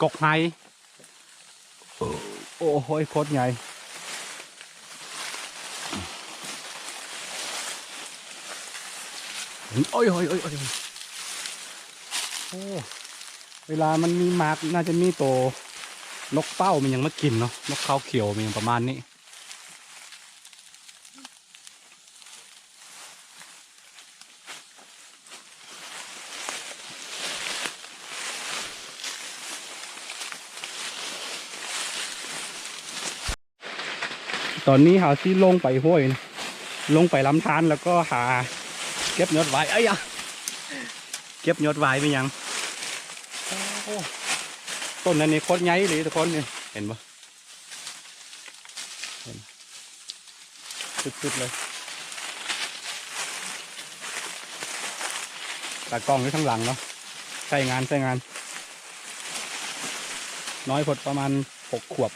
ກົກໄຮ. ໂອ້ໂຫ ໂຄດໃຫຍ່. ໂອ້ຍ ໂອ້ຍ ໂອ້ຍ ໂອ້ຍ ໂອ້ ເວລາມັນມີໝາກ ໜ້າຈະມີໂຕນົກເປົ້າ ມີຫຍັງມາກິນເນາະ, ນົກເຂົາຂຽວ ມີຫຍັງປະມານນີ້. ຕອນນີ້ເຮົາຊິລົງໄປຫ້ວຍ ລົງໄປລຳທານ ແລ້ວກໍຫາເກັບຍອດຫວາຍ. ເອີຍ ເກັບຍອດຫວາຍແມ່ນຫຍັງ? ໂອ້ ຕົ້ນອັນນີ້ໂຄດໃຫຍ່ເລີຍທຸກຄົນ ນີ້ ເຫັນບໍ່? ເຫັນ ສຸດໆເລີຍ. ຕາກ້ອງຢູ່ທາງຫຼັງເນາະ, ໃຊ້ງານ ໃຊ້ງານ. ນ້ອຍໂພດ ປະມານຫົກຂວບ.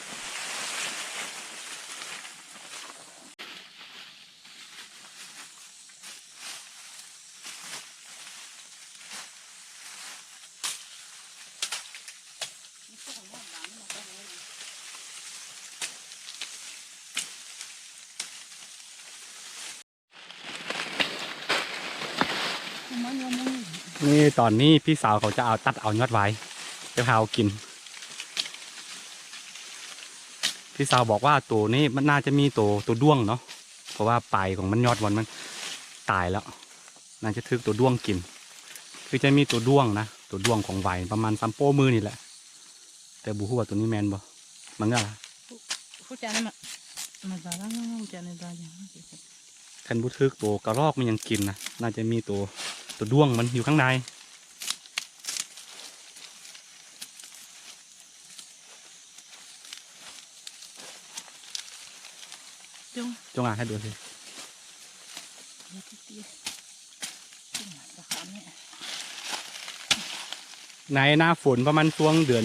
ນີ້ ຕອນນີ້ພີ່ສາວເຂົາຈະເອົາ ຕັດເອົາຍອດຫວາຍໄປເຜົາກິນ. ພີ່ສາວບອກວ່າໂຕນີ້ມັນໜ້າຈະມີໂຕ ໂຕດ້ວງເນາະ, ເພາະວ່າປາຍຂອງມັນ ຍອດມັນ ມັນຕາຍແລ້ວ. ໜ້າຈະຖືກໂຕດ້ວງກິນ. ຄືຈະມີໂຕດ້ວງນະ, ໂຕດ້ວງຂອງຫວາຍ ປະມານຊຳໂປ້ມືນີ້ແຫຼະ, ແຕ່ບໍ່ຮູ້ວ່າໂຕນີ້ແມ່ນບໍ່. ມັນກໍ ຄັນບໍ່ຖືກໂຕກະລອກມັນຍັງກິນນະ, ໜ້າຈະມີໂຕ ໂຕດ້ວງມັນຢູ່ຂ້າງໃນ. ຈົ່ງ ຈົ່ງອາໃຫ້ດູຊິ. ໃນໜ້າຝົນປະມານຊ່ວງເດືອນ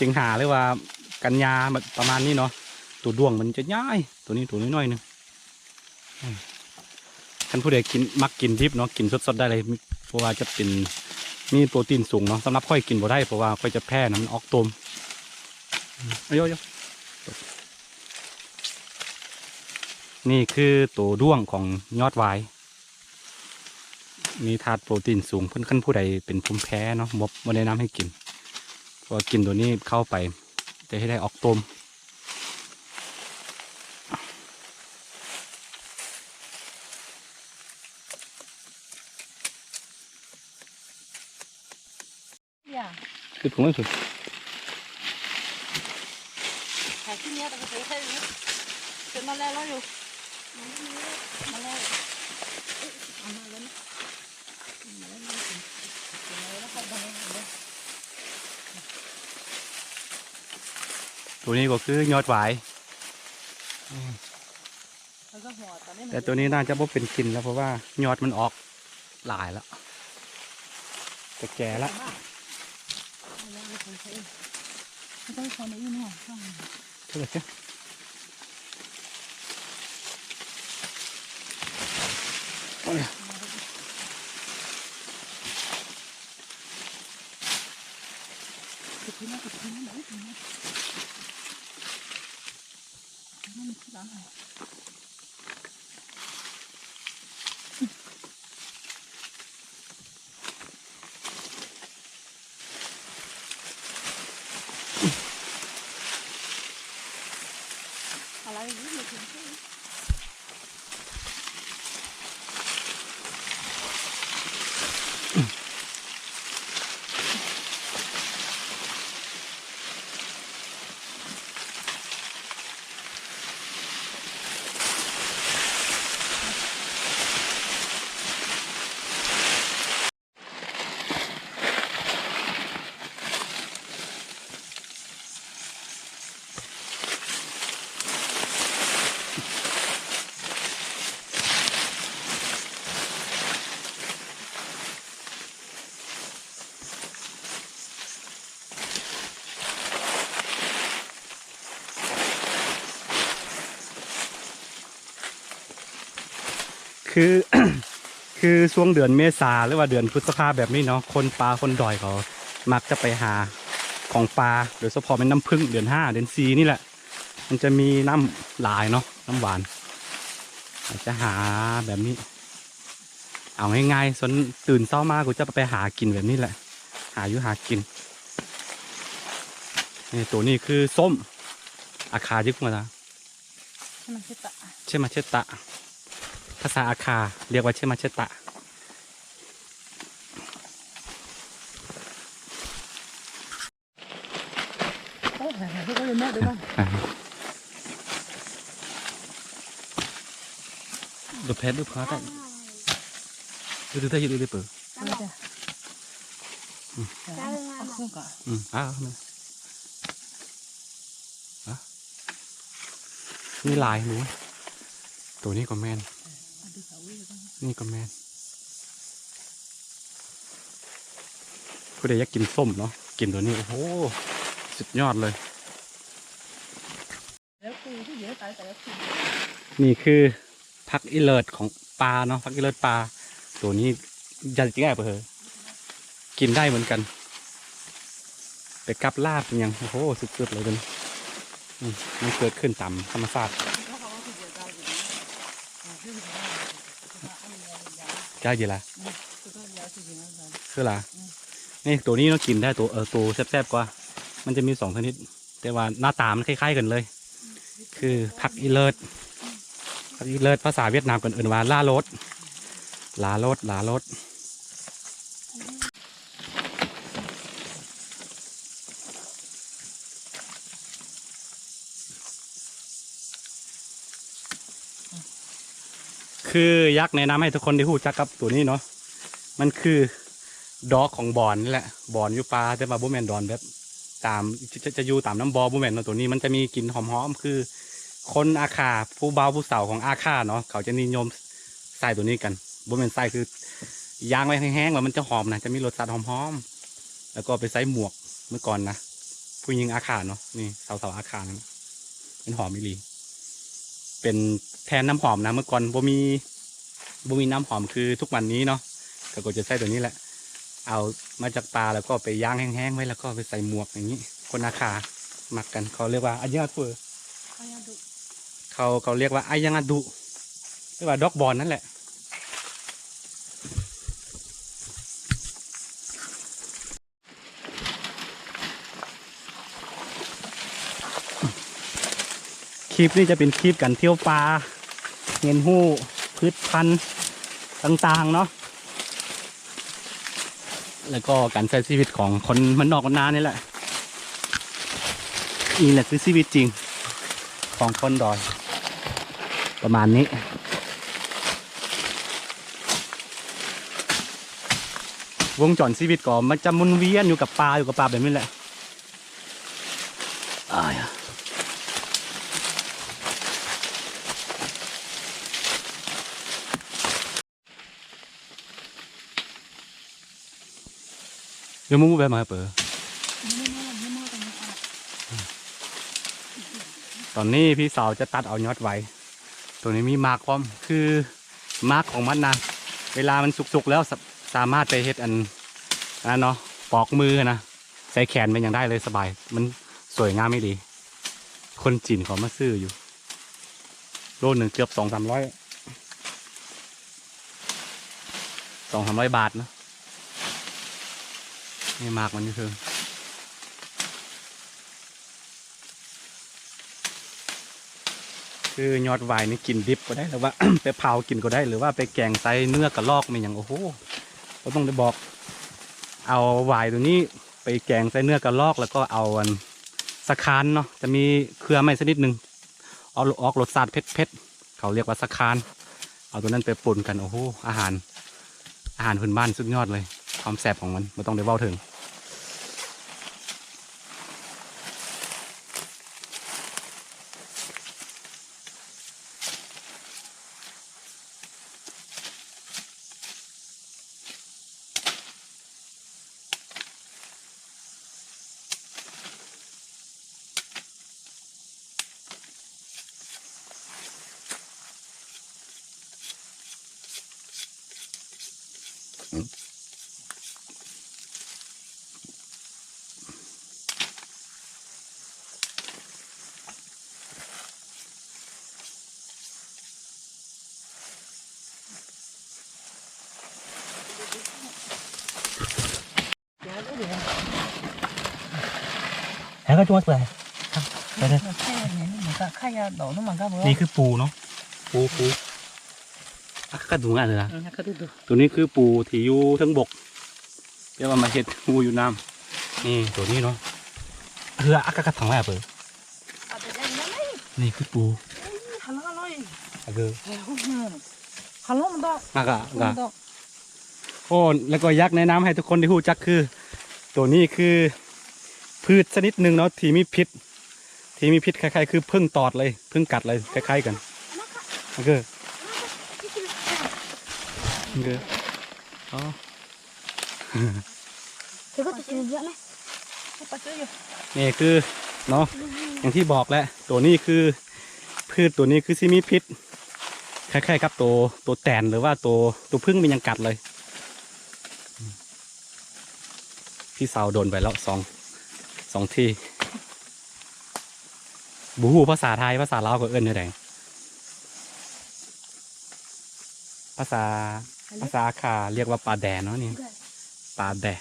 ສິງຫາ ຫຼືວ່າກັນຍາ ປະມານນີ້ເນາະ, ໂຕດ້ວງມັນຈະໃຫຍ່, ໂຕນີ້ໂຕນ້ອຍໆໜຶ່ງ. ຄັນຜູ້ໃດກິນ ມັກກິນດິບເນາະ, ກິນສົດໆໄດ້ເລີຍ, ເພາະວ່າຈະເປັນ ມີໂປຣຕີນສູງເນາະ. ສຳລັບຂ້ອຍກິນບໍ່ໄດ້ ເພາະວ່າຂ້ອຍຈະແພ້ນະ, ມັນອອກໂຕມ. ໂຢໂຢ ນີ້ຄືໂຕດ້ວງຂອງຍອດຫວາຍ, ມີທາດໂປຣຕີນສູງ. ເພິ່ນ ຄັນຜູ້ໃດເປັນພູມແພ້ເນາະ, ບໍ່ ບໍ່ແນະນຳໃຫ້ກິນ, ເພາະວ່າກິນໂຕນີ້ເຂົ້າໄປ ຈະເຮັດໃຫ້ອອກໂຕມ. ໂຕນີ້ກໍຄືຍອດຫວາຍ. ແຕ່ໂຕນີ້ໜ້າຈະບໍ່ເປັນກິນແລ້ວ ເພາະວ່າຍອດມັນອອກຫຼາຍແລ້ວ, ຈະແກ່ລະ. ຄື ຄືຊ່ວງເດືອນເມສາ ຫຼືວ່າເດືອນພຶດສະພາແບບນີ້ເນາະ, ຄົນປ່າຄົນດອຍເຂົາມັກຈະໄປຫາ ຂອງປ່າ ໂດຍສະເພາະແມ່ນນ້ຳຜຶ້ງ ເດືອນຫ້າ ເດືອນສີ່ນີ້ແຫຼະ ມັນຈະມີນ້ຳຫຼາຍເນາະ ນ້ຳຫວານ. ອາດຈະຫາແບບນີ້ ເອົາງ່າຍໆ ສ່ວນຕື່ນເຊົ້າມາ ກູຈະໄປຫາກິນແບບນີ້ແຫຼະ ຫາຢູ່ຫາກິນ. ນີ້ ໂຕນີ້ຄືສົ້ມ ອາຄາ ເອີ້ນວ່າ ເຊມາເຊຕະ ເຊມາເຊຕະ ພາສາອາຄາ ເອີ້ນວ່າ ເຊມາເຊຕະ. ໂອ້ຍ ເຮັດໄດ້ແມ່ເດີ ເດີແພດ ເດີພາດ ເດີໄດ້ຢູ່ ເດີເປີ ເອີ ເດີ ອືມ ເອົາ ເອົາ ເອົາ ມີຫຼາຍໝູ່ ໂຕນີ້ກໍແມ່ນ ນີ້ກໍແມ່ນ. ຜູ້ໃດຢາກກິນສົ້ມເນາະ ກິນໂຕນີ້ ໂອ້ໂຫ ສຸດຍອດເລີຍ. ນີ້ຄືຜັກອີເລີດຂອງປ່າເນາະ ຜັກອີເລີດປ່າ ໂຕນີ້ຢາກກິນໄດ້ປະເຫີ ກິນໄດ້ເໝືອນກັນ ໄປກັບລາບຫຍັງ ໂອ້ໂຫ ສຸດໆເລີຍເປັນ ອືມ ມັນເກີດຂຶ້ນຕາມທຳມະຊາດ. ຈ້າເຢລະ ຄືລະ ນີ້ໂຕນີ້ເນາະ ກິນໄດ້ໂຕ ເອີ ໂຕແຊບໆກວ່າ ມັນຈະມີສອງຊະນິດ ແຕ່ວ່າໜ້າຕາມັນຄ້າຍໆກັນເລີຍ ຄືຜັກອີເລີດ ຜັກອີເລີດ ພາສາຫວຽດນາມເພິ່ນເອີ້ນວ່າ ລາໂລດ ລາໂລດ ລາໂລດ. ຄືຢາກແນະນຳໃຫ້ທຸກຄົນໄດ້ຮູ້ຈັກກັບໂຕນີ້ເນາະ ມັນຄືດອກຂອງບອນນີ້ແຫຼະ ບອນຢູ່ປ່າ ແຕ່ວ່າບໍ່ແມ່ນດອນແບບຕາມ ຈະ ຈະ ຈະຢູ່ຕາມນ້ຳບໍ່ ບໍ່ແມ່ນເນາະ ໂຕນີ້ມັນຈະມີກິ່ນຫອມໆ ຄືຄົນອາຄາ ຜູ້ບ່າວຜູ້ສາວຂອງອາຄາເນາະ ເຂົາຈະນິຍົມໃສ່ໂຕນີ້ກັນ ບໍ່ແມ່ນໃສ່ ຄືຍ່າງໄວ້ແຫ້ງໆ ແລ້ວມັນຈະຫອມນະ ຈະມີລົດຊາດຫອມໆ ແລ້ວກໍໄປໃສ່ໝວກ ເມື່ອກ່ອນນະ ຜູ້ຍິງອາຄາເນາະ ນີ້ ສາວໆອາຄານັ້ນ ມັນຫອມອີ່ຫຼີ ເປັນແທນນ້ຳຫອມນະ ເມື່ອກ່ອນບໍ່ມີ ບໍ່ມີນ້ຳຫອມຄືທຸກວັນນີ້ເນາະ ເຂົາກໍຈະໃຊ້ໂຕນີ້ແຫຼະ ເອົາມາຈາກປ່າ ແລ້ວກໍໄປຍ່າງແຫ້ງໆໄວ້ ແລ້ວກໍໄປໃສ່ໝວກຢ່າງນີ້ ຄົນອາຄາມັກກັນ ເຂົາຮຽກວ່າ ອາຍັງອາຕຸ ເຂົາ ເຂົາຮຽກວ່າ ອາຍັງອາຕຸ ຫຼືວ່າດອກບອນນັ້ນແຫຼະ. ຄລິບນີ້ຈະເປັນຄລິບການທ່ຽວປ່າ ຮຽນຮູ້ພືດພັນຕ່າງໆເນາະ ແລ້ວກໍການໃຊ້ຊີວິດຂອງຄົນບ້ານນອກບ້ານນານີ້ແຫຼະ. ນີ້ແຫຼະຄືຊີວິດຈິງຂອງຄົນດອຍ ປະມານນີ້. ວົງຈອນຊີວິດກໍມັນຈະໝູນວຽນຢູ່ກັບປ່າ ຢູ່ກັບປ່າແບບນີ້ແຫຼະ. ອ້າຍ ເດີໝູແບບມາເປີ ຕອນນີ້ພີ່ສາວຈະຕັດເອົາຍອດໄວ ໂຕນີ້ມີໝາກພ້ອມ ຄືໝາກຂອງມັນນະ ເວລາມັນສຸກໆແລ້ວ ສະ ສາມາດໄປເຮັດອັນ ອັນນັ້ນເນາະ ປອກມືນະ ໃສ່ແຂນແມ່ນຫຍັງໄດ້ເລີຍ ສະບາຍ ມັນສວຍງາມອີ່ຫຼີ. ຄົນຈີນເຂົາມາຊື້ຢູ່ ໂລໜຶ່ງເກືອບສອງສາມຮ້ອຍ ສອງສາມຮ້ອຍບາດເນາະ. ນີ້ໝາກມັນຢູ່ເທິງ ຄືຍອດຫວາຍນີ້ກິນດິບກໍໄດ້ ຫຼືວ່າໄປເຜົາກິນກໍໄດ້ ຫຼືວ່າໄປແກງໃສ່ເນື້ອກະລອກແມ່ນຫຍັງ ໂອ້ໂຫ ບໍ່ຕ້ອງໄດ້ບອກ. ເອົາຫວາຍໂຕນີ້ໄປແກງໃສ່ເນື້ອກະລອກ ແລ້ວກໍເອົາອັນສະຄານເນາະ ຈະມີເຄືອໄມ້ຊະນິດໜຶ່ງ ອອກ ອອກລົດຊາດເຜັດໆ ເຂົາຮຽກວ່າສະຄານ ເອົາໂຕນັ້ນໄປປົນກັນ ໂອ້ໂຫ ອາຫານ ອາຫານພື້ນບ້ານສຸດຍອດເລີຍ ຄວາມແຊບຂອງມັນບໍ່ຕ້ອງໄດ້ເວົ້າເຖິງ. ອືມ ມາຈວດເລີຍ ໄປເດີ ນີ້ຄືປູເນາະ ປູ ປູ ອາກາດູງາເລີຍນະ ໂຕນີ້ຄືປູທີ່ຢູ່ເທິງບົກ ແຕ່ວ່າມາເຮັດຮູຢູ່ນ້ຳ ນີ້ໂຕນີ້ເນາະ ເຮືອອາກາກັດທັງຫຼາຍເປີ ນີ້ຄືປູ ອາກາ ອາກາ ໂອ້ ແລ້ວກໍຢາກແນະນຳໃຫ້ທຸກຄົນໄດ້ຮູ້ຈັກຄື ໂຕນີ້ຄືພືດຊະນິດໜຶ່ງເນາະ ທີ່ມີພິດ ທີ່ມີພິດຄ້າຍໆຄືເຜິ້ງຕອດເລີຍ ເຜິ້ງກັດເລີຍ ຄ້າຍໆກັນ ອາກາ ອາກາ ອໍ ເທກກໍຈະເຍາະນະ ນີ້ຄືເນາະ ຢ່າງທີ່ບອກແຫຼະ ໂຕນີ້ຄື ພືດໂຕນີ້ຄືຊິມີພິດ ຄ້າຍໆກັບໂຕ ໂຕແຕນ ຫຼືວ່າໂຕ ໂຕເຜິ້ງມີຫຍັງກັດເລີຍ ພີ່ສາວໂດນໄປແລ້ວສອງ ສອງທີ ບໍ່ຮູ້ພາສາໄທ ພາສາລາວເຂົາເອີ້ນແນວໃດ ພາສາ ພາສາອາຂ່າຮຽກວ່າປາແດເນາະນີ້ ປາແດ.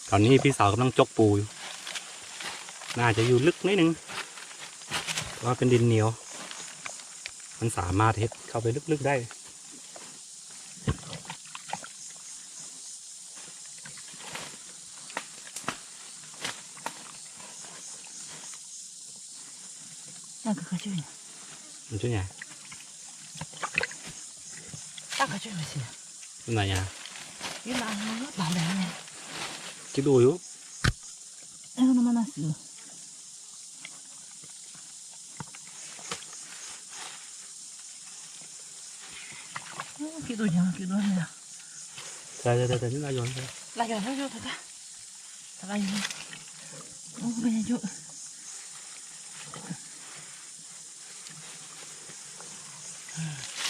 ຕອນນີ້ພີ່ສາວກຳລັງຈົກປູຢູ່ ໜ້າຈະຢູ່ເລິກໜ້ອຍໜຶ່ງ ເພາະວ່າເປັນດິນໜຽວ ມັນສາມາດເຮັດເຂົ້າໄປເລິກໆໄດ້.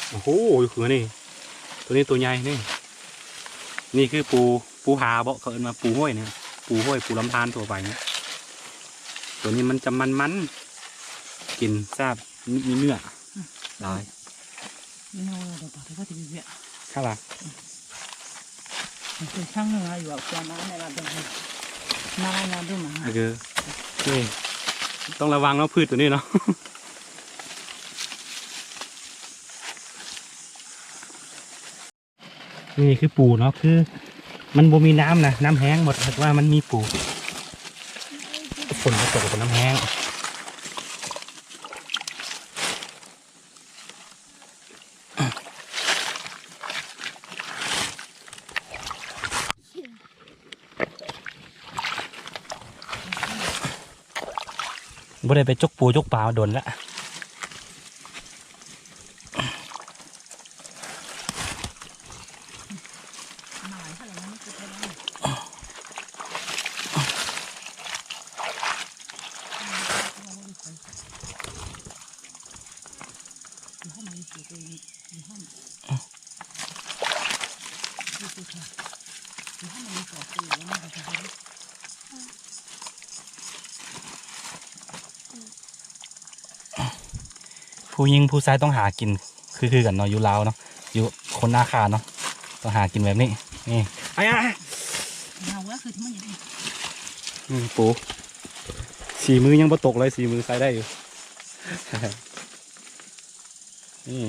ໂອ້ໂຫ ຢູ່ຄືນີ້ ໂຕນີ້ໂຕໃຫຍ່ນີ້ ນີ້ຄືປູ ປູຫາເບາະ ເຂົາເອີ້ນວ່າປູຫ້ວຍນີ້ ປູຫ້ວຍ ປູລຳທານທົ່ວໄປນີ້ ໂຕນີ້ມັນຈະມັນໆ ກິນແຊບ ມີເນື້ອຫຼາຍ. ເອີ ນີ້ ຕ້ອງລະວັງເນາະ ພືດໂຕນີ້ເນາະ. ນີ້ຄືປູເນາະ ຄືມັນບໍ່ມີນ້ຳນະ ນ້ຳແຫ້ງໝົດ ແຕ່ວ່າມັນມີປູ ຝົນກໍຕົກ ກໍນ້ຳແຫ້ງ. ບໍ່ໄດ້ໄປຈົກປູຈົກປາມາດົນລະ. ຜູ້ຍິງຜູ້ຊາຍຕ້ອງຫາກິນຄື ຄືກັນເນາະ ຢູ່ລາວເນາະ ຢູ່ຄົນອາຄາເນາະ ຕ້ອງຫາກິນແບບນີ້. ນີ້ ນີ້ປູ ສີມືຍັງບໍ່ຕົກເລີຍ ສີມືໃຊ້ໄດ້ຢູ່. ນີ້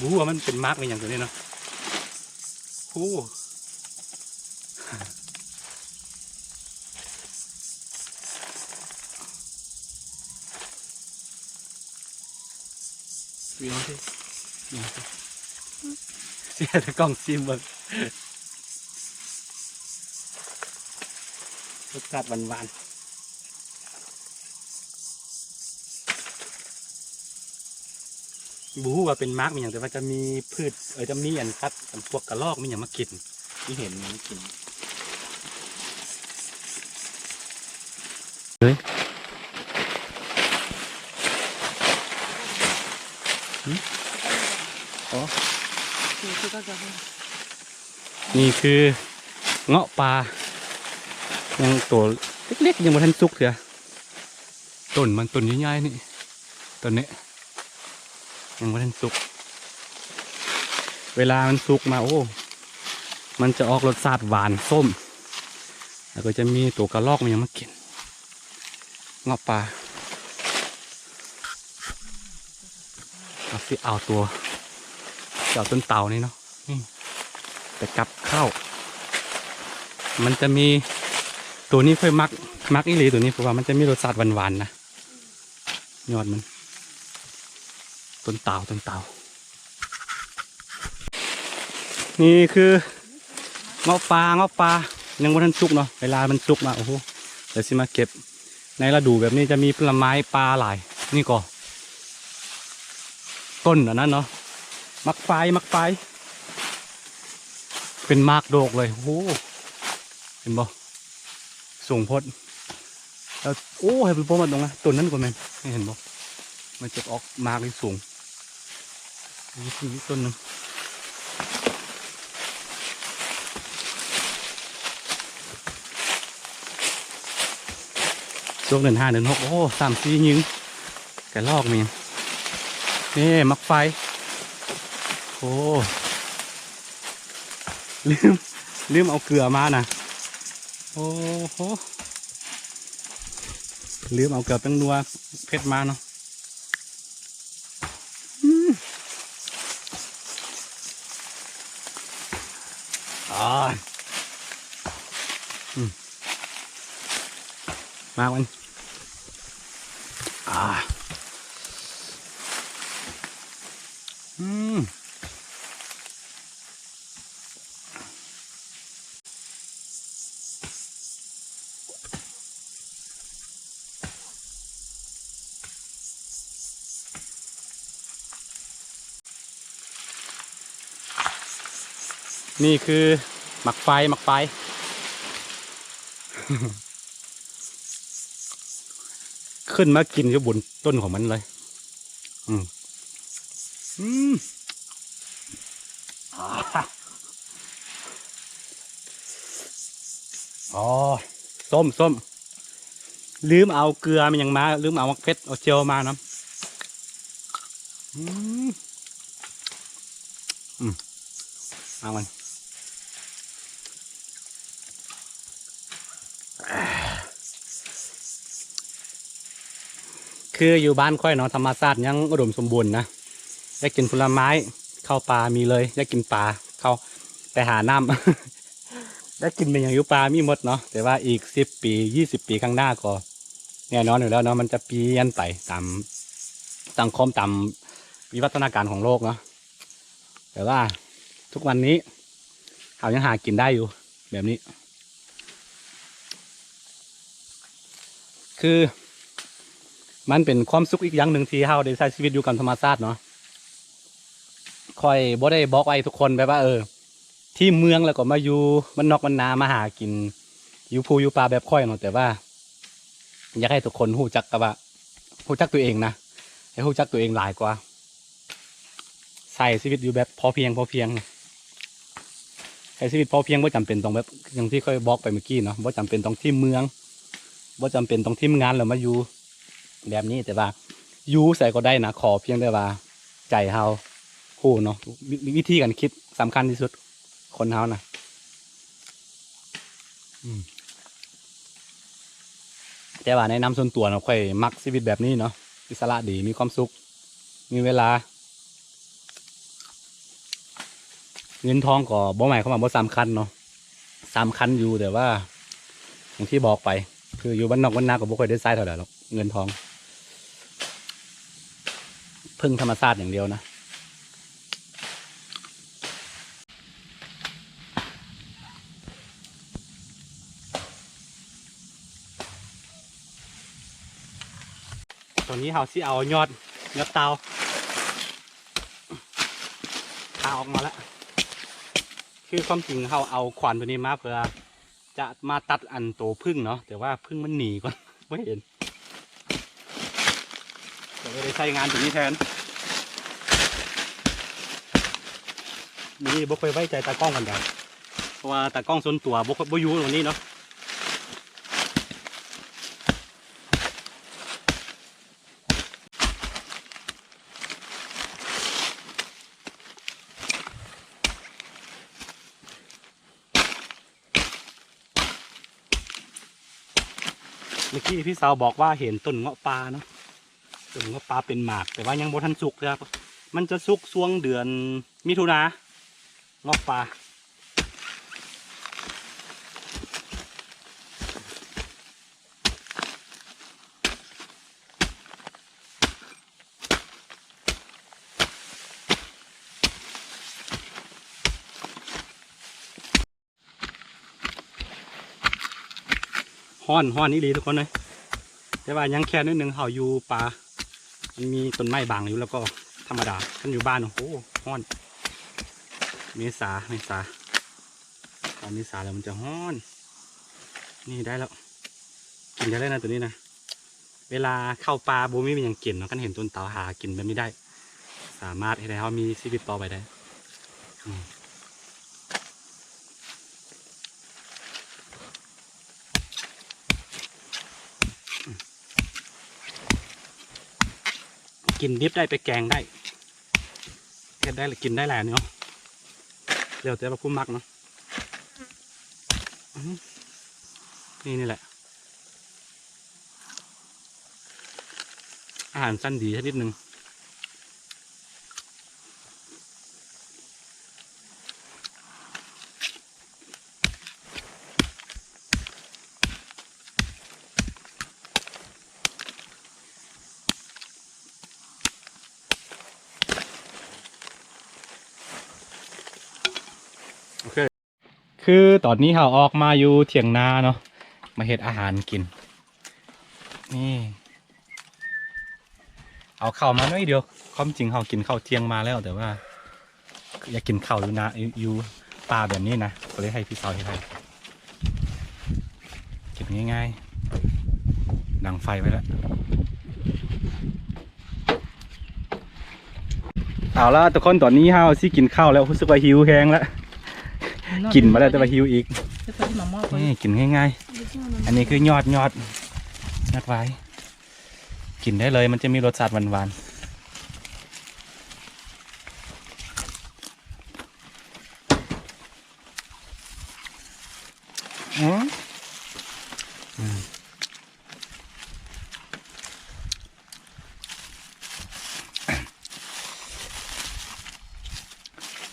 ບໍ່ຮູ້ວ່າມັນເປັນໝາກອີ່ຫຍັງຕົວນີ້ເນາະ. ໂອ້ ເສຍແຕ່ກ້ອງຊີມເບິ່ງ. ລົດຊາດຫວານໆ ບໍ່ຮູ້ວ່າເປັນໝາກມີຫຍັງ ແຕ່ວ່າຈະມີພືດ ເອີ ຈະມີອັນ ສັດ ອັນພວກກະລອກ ມີຫຍັງມາກິນ ມີເຫັນຫຍັງມາກິນ. ເຮີ້ຍ ຫຶ? ອໍ ນີ້ຄືເງາະປ່າ ຍັງໂຕເລັກໆ ຍັງບໍ່ທັນສຸກເທື່ອ. ຕົ້ນມັນ ຕົ້ນໃຫຍ່ໆ ນີ້ ຕົ້ນນີ້ ຍັງບໍ່ທັນສຸກ. ເວລາມັນສຸກມາ ໂອ້ ມັນຈະອອກລົດຊາດຫວານສົ້ມ ແລ້ວກໍຈະມີໂຕກະລອກ ມີຫຍັງມາກິນ ເງາະປ່າ. ເຮົາຊິເອົາໂຕ ຊິເອົາຕົ້ນເຕົານີ້ເນາະ ນີ້ ໄປກັບເຂົ້າ. ມັນຈະມີ ໂຕນີ້ຂ້ອຍມັກ ມັກອີ່ຫຼີໂຕນີ້ ເພາະວ່າມັນຈະມີລົດຊາດຫວານໆ ນະ. ຍອດມັນ ຕົ້ນຕາວ ຕົ້ນຕາວ. ນີ້ຄືເງາະປ່າ ເງາະປ່າ ຍັງບໍ່ທັນສຸກເນາະ. ເວລາມັນສຸກມາ ໂອ້ໂຫ ດຽວຊິມາເກັບ. ໃນລະດູແບບນີ້ຈະມີຜົນລະໄມ້ປ່າຫຼາຍ. ນີ້ກໍຕົ້ນອັນນັ້ນເນາະ ໝາກໄຟ ໝາກໄຟ ເປັນໝາກດອກເລີຍ. ໂອ້ໂຫ ເຫັນບໍ່? ສູງໂພດ. ແລ້ວ ໂອ້ ໃຫ້ເບິ່ງ ເບິ່ງມາຕົງນະ ຕົ້ນນັ້ນກໍແມ່ນ ເຫັນບໍ່? ມັນຈະອອກໝາກຢູ່ສູງ. ນີ້ອີກຕົ້ນໜຶ່ງ. ຊ່ວງເດືອນຫ້າເດືອນຫົກ ໂອ້ ສາມສີ່ຍິງ ກະລອກມີ. ນີ້ໝາກໄຟ. ໂອ້ ລືມ ລືມເອົາເກືອມານະ. ໂອ້ໂຫ ລືມເອົາເກືອແປ້ງນົວເຜັດມາເນາະ. ອືມ ອາ ອືມ ມາມັນ ອາ ອືມ. ນີ້ຄືໝາກໄຟ ໝາກໄຟ ຂຶ້ນມາກິນຢູ່ບົນຕົ້ນຂອງມັນເລີຍ. ອືມ ອືມ ອາ ອໍ ສົ້ມ ສົ້ມ ລືມເອົາເກືອແມ່ນຫຍັງມາ ລືມເອົາໝາກເຜັດ ເອົາແຈ່ວມານຳ. ອືມ ອືມ ເອົາມັນ. ຄືຢູ່ບ້ານຂ້ອຍເນາະ ທຳມະຊາດຍັງອຸດົມສົມບູນນະ. ຢາກກິນຜົນລະໄມ້ ເຂົ້າປ່າມີເລີຍ. ຢາກກິນປາ ເຂົ້າໄປຫານ້ຳ. ຢາກກິນແມ່ນຫຍັງຢູ່ປ່າມີໝົດເນາະ. ແຕ່ວ່າອີກສິບປີ ຊາວປີຂ້າງໜ້າກໍແນ່ນອນຢູ່ແລ້ວເນາະ ມັນຈະປ່ຽນໄປຕາມສັງຄົມ ຕາມວິວັດທະນາການຂອງໂລກເນາະ. ແຕ່ວ່າທຸກວັນນີ້ເຮົາຍັງຫາກິນໄດ້ຢູ່ແບບນີ້. ຄືມັນເປັນຄວາມສຸກອີກຢ່າງໜຶ່ງທີ່ເຮົາໄດ້ໃຊ້ຊີວິດຢູ່ກັບທຳມະຊາດເນາະ. ຂ້ອຍບໍ່ໄດ້ບອກໃຫ້ທຸກຄົນແບບວ່າ ເອີ ຖິ້ມເມືອງແລ້ວກໍມາຢູ່ບ້ານນອກບ້ານນາ ມາຫາກິນຢູ່ພູຢູ່ປ່າແບບຂ້ອຍເນາະ. ແຕ່ວ່າຢາກໃຫ້ທຸກຄົນຮູ້ຈັກກັບວ່າ ຮູ້ຈັກຕົວເອງນະ ໃຫ້ຮູ້ຈັກຕົວເອງຫຼາຍກວ່າ. ໃຊ້ຊີວິດຢູ່ແບບພໍພຽງ ພໍພຽງ ໃຊ້ຊີວິດພໍພຽງ ບໍ່ຈຳເປັນຕ້ອງແບບ ຢ່າງທີ່ຂ້ອຍບອກໄປເມື່ອກີ້ເນາະ ບໍ່ຈຳເປັນຕ້ອງຖິ້ມເມືອງ ບໍ່ຈຳເປັນຕ້ອງຖິ້ມງານແລ້ວມາຢູ່ແບບນີ້. ແຕ່ວ່າຢູ່ໃສກໍໄດ້ນະ ຂໍພຽງແຕ່ວ່າໃຈເຮົາຮູ້ເນາະ ວິ ວິທີການຄິດສຳຄັນທີ່ສຸດ ຄົນເຮົານະ. ອືມ ແຕ່ວ່າໃນນາມສ່ວນຕົວເນາະ ຂ້ອຍມັກຊີວິດແບບນີ້ເນາະ ອິດສະຫຼະດີ ມີຄວາມສຸກ ມີເວລາ. ເງິນທອງກໍບໍ່ໝາຍຄວາມວ່າບໍ່ສຳຄັນເນາະ ສຳຄັນຢູ່ ແຕ່ວ່າຢ່າງທີ່ບອກໄປ ຄືຢູ່ບ້ານນອກບ້ານນາກໍບໍ່ຄ່ອຍໄດ້ໃຊ້ເທົ່າໃດດອກເງິນທອງ ເພິ່ງທຳມະຊາດຢ່າງດຽວນະ. ຕອນນີ້ເຮົາຊິເອົາຍອດ ຍອດເຕົາ ຄາອອກມາລະ. ຄືຄວາມຈິງເຮົາເອົາຂວານໂຕນີ້ມາເພື່ອຈະມາຕັດອັນໂຕຜຶ່ງເນາະ, ແຕ່ວ່າຜຶ່ງມັນໜີກ່ອນ ບໍ່ເຫັນ. ກໍເລີຍໄດ້ໃຊ້ງານຕົວນີ້ແທນ. ນີ້ບໍ່ຄ່ອຍໄວ້ໃຈຕາກ້ອງປານໃດ ເພາະວ່າຕາກ້ອງສ່ວນຕົວບໍ່ ບໍ່ຢູ່ຕົງນີ້ເນາະ. ເມື່ອກີ້ພີ່ສາວບອກວ່າເຫັນຕົ້ນເງາະປ່າເນາະ, ຕົ້ນເງາະປ່າເປັນໝາກ ແຕ່ວ່າຍັງບໍ່ທັນສຸກເທື່ອ, ມັນຈະສຸກຊ່ວງເດືອນມິຖຸນາ ເງາະປ່າ. ຮ້ອນ ຮ້ອນອີ່ຫຼີທຸກຄົນເອີຍ, ແຕ່ວ່າຍັງແຄ່ໜ້ອຍໜຶ່ງ. ເຮົາຢູ່ປ່າ ມັນມີຕົ້ນໄມ້ບັງຢູ່ ແລ້ວກໍທຳມະດາ. ຄັນຢູ່ບ້ານ ໂອ້ໂຫ ຮ້ອນ. ເມສາ ເມສາ ຕອນເມສາແລ້ວມັນຈະຮ້ອນ. ນີ້ໄດ້ແລ້ວ ກິນໄດ້ແລ້ວນະ ໂຕນີ້ນະ. ເວລາເຂົ້າປ່າບໍ່ມີຫຍັງກິນເນາະ, ຄັນເຫັນຕົ້ນເຕົາຫາກິນແບບນີ້ໄດ້ ສາມາດເຮັດໃຫ້ເຮົາມີຊີວິດຕໍ່ໄປໄດ້. ອືມ ກິນດິບໄດ້ ໄປແກງໄດ້ ເຮັດໄດ້ ກິນໄດ້ຫຼາຍເນາະ, ແລ້ວແຕ່ວ່າຜູ້ມັກເນາະ. ອືມ ນີ້ ນີ້ແຫຼະ ອາຫານຊັ້ນດີຊະນິດໜຶ່ງ. ໂອເຄ ຄືຕອນນີ້ເຮົາອອກມາຢູ່ຖຽງນາເນາະ ມາເຮັດອາຫານກິນ. ນີ້ ເອົາເຂົ້າມາໜ້ອຍດຽວ. ຄວາມຈິງເຮົາກິນເຂົ້າທ່ຽງມາແລ້ວ ແຕ່ວ່າຢາກກິນເຂົ້າຢູ່ນາ ຢູ່ ຢູ່ປ່າແບບນີ້ນະ ກໍເລີຍໃຫ້ພີ່ສາວເຮັດໃຫ້. ກິນງ່າຍໆ ດັງໄຟໄວ້ລະ. ເອົາລະທຸກຄົນ ຕອນນີ້ເຮົາຊິກິນເຂົ້າແລ້ວ ຮູ້ສຶກວ່າຫິວແຮງລະ. ກິນມາແລ້ວແຕ່ວ່າຫິວອີກ. ນີ້ ກິນງ່າຍໆ. ອັນນີ້ຄືຍອດ ຍອດ ຍອດຫວາຍ. ກິນໄດ້ເລີຍ ມັນຈະມີລົດຊາດຫວານໆ. ອືມ ອືມ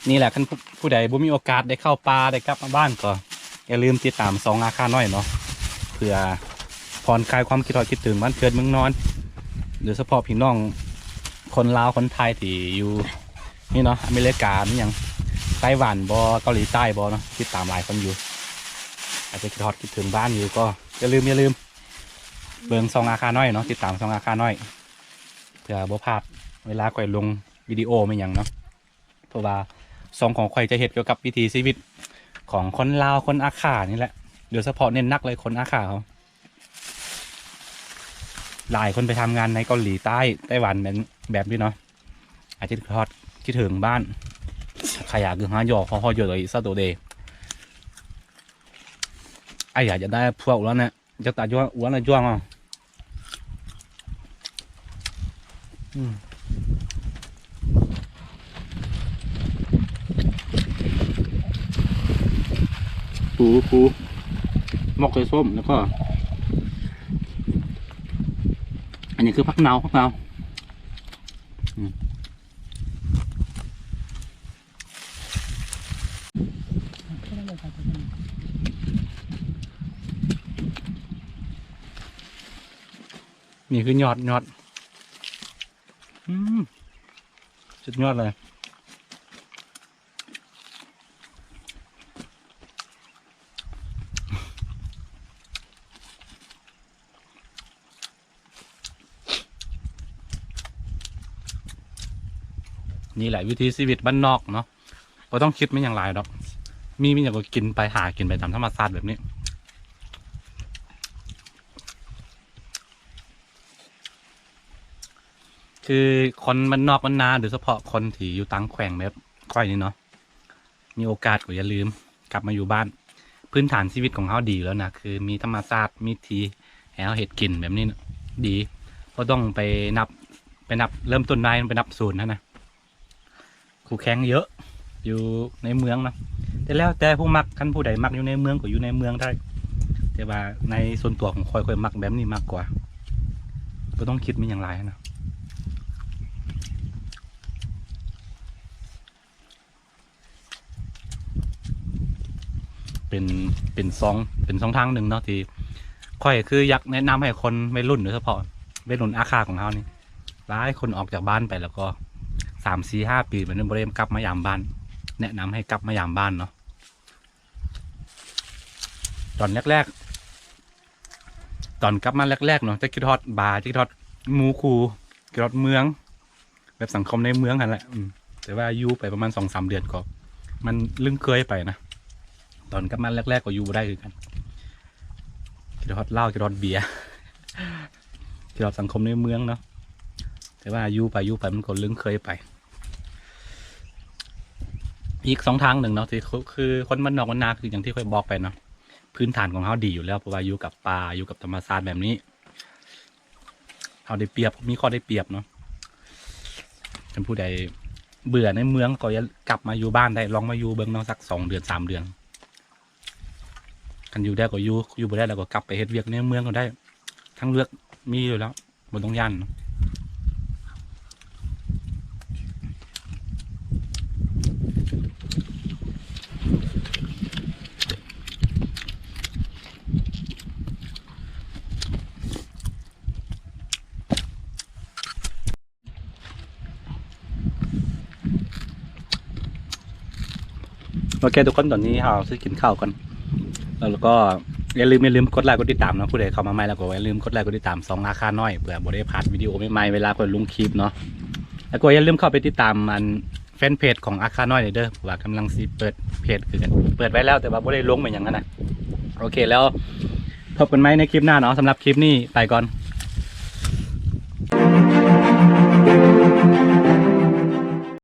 ນີ້ແຫຼະ ຄັນຜູ້ ຜູ້ໃດບໍ່ມີໂອກາດໄດ້ເຂົ້າປ່າ ໄດ້ກັບມາບ້ານ ກໍຢ່າລືມຕິດຕາມຊ່ອງອາຄານ້ອຍເນາະ ເພື່ອຜ່ອນຄາຍຄວາມຄິດຮອດຄິດເຖິງບ້ານເກີດເມືອງນອນ ໂດຍສະເພາະພີ່ນ້ອງຄົນລາວ ຄົນໄທທີ່ຢູ່ ນີ້ເນາະ ອາເມລິກາ ມີຫຍັງ ໄຕ້ຫວັນບໍ ເກົາຫຼີໃຕ້ບໍເນາະ ຕິດຕາມຫຼາຍຄົນຢູ່ ອາດຈະຄິດຮອດຄິດເຖິງບ້ານຢູ່ ກໍຢ່າລືມ ຢ່າລືມເບິ່ງຊ່ອງອາຄານ້ອຍເນາະ ຕິດຕາມຊ່ອງອາຄານ້ອຍ ເພື່ອບໍ່ພາດເວລາຂ້ອຍລົງວິດີໂອແມ່ນຫຍັງເນາະ ເພາະວ່າຊ່ອງຂອງຂ້ອຍຈະເຮັດກ່ຽວກັບວິຖີຊີວິດຂອງຄົນລາວ ຄົນອາຄານີ້ແຫຼະ ໂດຍສະເພາະເນັ້ນໜັກເລີຍຄົນອາຄາເຮົາ. ຫຼາຍຄົນໄປທຳງານໃນເກົາຫຼີໃຕ້ ໄຕ້ຫວັນ ແບບ ແບບນີ້ເນາະ ອາດຈະຄິດຮອດຄິດເຖິງບ້ານ. ຂະຫຍະຄືຫາຢໍ່ ຮອດຢໍ່ ສະໂຕເດ ອາຢາຈະໄດ້ພວກລະນະ ຈະຕາຍ ອວນລະ ອືມ ປູ ປູ ໝົກໃສ່ສົ້ມ ແລ້ວກໍ ອັນນີ້ຄືຜັກເນົາ ຜັກເນົາ ອືມ. ນີ້ຄືຍອດ ຍອດ ອືມ ສຸດຍອດເລີຍ. ນີ້ແຫຼະວິຖີຊີວິດບ້ານນອກເນາະ ບໍ່ຕ້ອງຄິດມີຫຍັງຫຼາຍດອກ ມີ ມີຫຍັງກໍກິນໄປ ຫາກິນໄປຕາມທຳມະຊາດແບບນີ້. ຄືຄົນບ້ານນອກບ້ານນາ ໂດຍສະເພາະຄົນທີ່ຢູ່ຕ່າງແຂວງແບບຂ້ອຍນີ້ເນາະ ມີໂອກາດກໍຢ່າລືມກັບມາຢູ່ບ້ານ. ພື້ນຖານຊີວິດຂອງເຮົາດີຢູ່ແລ້ວນະ ຄືມີທຳມະຊາດ ມີທີ່ໃຫ້ເຮົາເຮັດກິນແບບນີ້ນະ ດີ. ບໍ່ຕ້ອງໄປນັບ ໄປນັບເລີ່ມຕົ້ນໃໝ່ ໄປນັບສູນຫັ້ນນະ. ຄູ່ແຂ່ງເຍອະຢູ່ໃນເມືອງນະ ແຕ່ແລ້ວແຕ່ຜູ້ມັກ. ຄັນຜູ້ໃດມັກຢູ່ໃນເມືອງກໍຢູ່ໃນເມືອງໄດ້ ແຕ່ວ່າໃນສ່ວນຕົວຂອງຂ້ອຍ ຂ້ອຍມັກແບບນີ້ມາກກວ່າ ບໍ່ຕ້ອງຄິດມີຫຍັງຫຼາຍນະ. ເປັນ ເປັນຊ່ອງ ເປັນຊ່ອງທາງໜຶ່ງເນາະ ທີ່ຂ້ອຍຄືຢາກແນະນຳໃຫ້ຄົນໄວລຸ້ນ ໂດຍສະເພາະໄວລຸ້ນອາຄາຂອງເຮົານີ້. ຫຼາຍຄົນອອກຈາກບ້ານໄປແລ້ວກໍ ສາມ ສີ່ ຫ້າ ປີ ມັນບໍ່ໄດ້ກັບມາຢາມບ້ານ. ແນະນຳໃຫ້ກັບມາຢາມບ້ານເນາະ. ຕອນແລກໆ ຕອນກັບມາແລກໆເນາະ ຈະຄິດຮອດບາ ຈະຄິດຮອດໝູ່ຄູ່ ຄິດຮອດເມືອງ ແບບສັງຄົມໃນເມືອງຫັ້ນແຫຼະ. ອືມ ແຕ່ວ່າຢູ່ໄປປະມານສອງສາມເດືອນກໍ ມັນລຶ້ງເຄີຍໄປນະ. ຕອນກັບມາແລກໆກໍຢູ່ບໍ່ໄດ້ຄືກັນ ຄິດຮອດເຫຼົ້າ ຄິດຮອດເບຍ ຄິດຮອດສັງຄົມໃນເມືອງເນາະ. ແຕ່ວ່າຢູ່ໄປຢູ່ໄປມັນກໍລຶ້ງເຄີຍໄປ. ອີກຊ່ອງທາງໜຶ່ງເນາະ ທີ່ ຄື ຄືຄົນບ້ານນອກບ້ານນາ ຄືຢ່າງທີ່ຂ້ອຍບອກໄປເນາະ ພື້ນຖານຂອງເຮົາດີຢູ່ແລ້ວ ເພາະວ່າຢູ່ກັບປ່າ ຢູ່ກັບທຳມະຊາດແບບນີ້ ເຮົາໄດ້ປຽບ ມີຂໍ້ໄດ້ປຽບເນາະ. ຄັນຜູ້ໃດເບື່ອໃນເມືອງກໍຢ່າ ກັບມາຢູ່ບ້ານໄດ້ ລອງມາຢູ່ເບິ່ງເນາະ ສັກສອງເດືອນ ສາມເດືອນ. ຄັນຢູ່ໄດ້ກໍຢູ່ ຢູ່ບໍ່ໄດ້ແລ້ວກໍກັບໄປເຮັດວຽກໃນເມືອງກໍໄດ້ ທາງເລືອກມີຢູ່ແລ້ວ ບໍ່ຕ້ອງຢ້ານເນາະ. ໂອເຄທຸກຄົນ ຕອນນີ້ເຮົາຊິກິນເຂົ້າກ່ອນ ແລ້ວກໍຢ່າລືມ ຢ່າລືມກົດໄລກົດຕິດຕາມເນາະ. ຜູ້ໃດເຂົ້າມາໃໝ່ແລ້ວກໍຢ່າລືມກົດໄລກົດຕິດຕາມຊ່ອງອາຄານ້ອຍ ເພື່ອບໍ່ໄດ້ພາດວິດີໂອໃໝ່ໆເວລາຂ້ອຍລົງຄລິບເນາະ. ແລ້ວກໍຢ່າລືມເຂົ້າໄປຕິດຕາມອັນແຟນເພຈຂອງອາຄານ້ອຍເດີ ເພາະວ່າກຳລັງຊິເປີດເພຈຄືກັນ ເປີດໄວ້ແລ້ວ ແຕ່ວ່າບໍ່ໄດ້ລົງໄປຫຍັງຫັ້ນນະ. ໂອເຄ ແລ້ວພົບກັນໃໝ່ໃນຄລິບໜ້າເນາະ. ສຳລັບຄລິບນີ້ໄປກ່ອນ.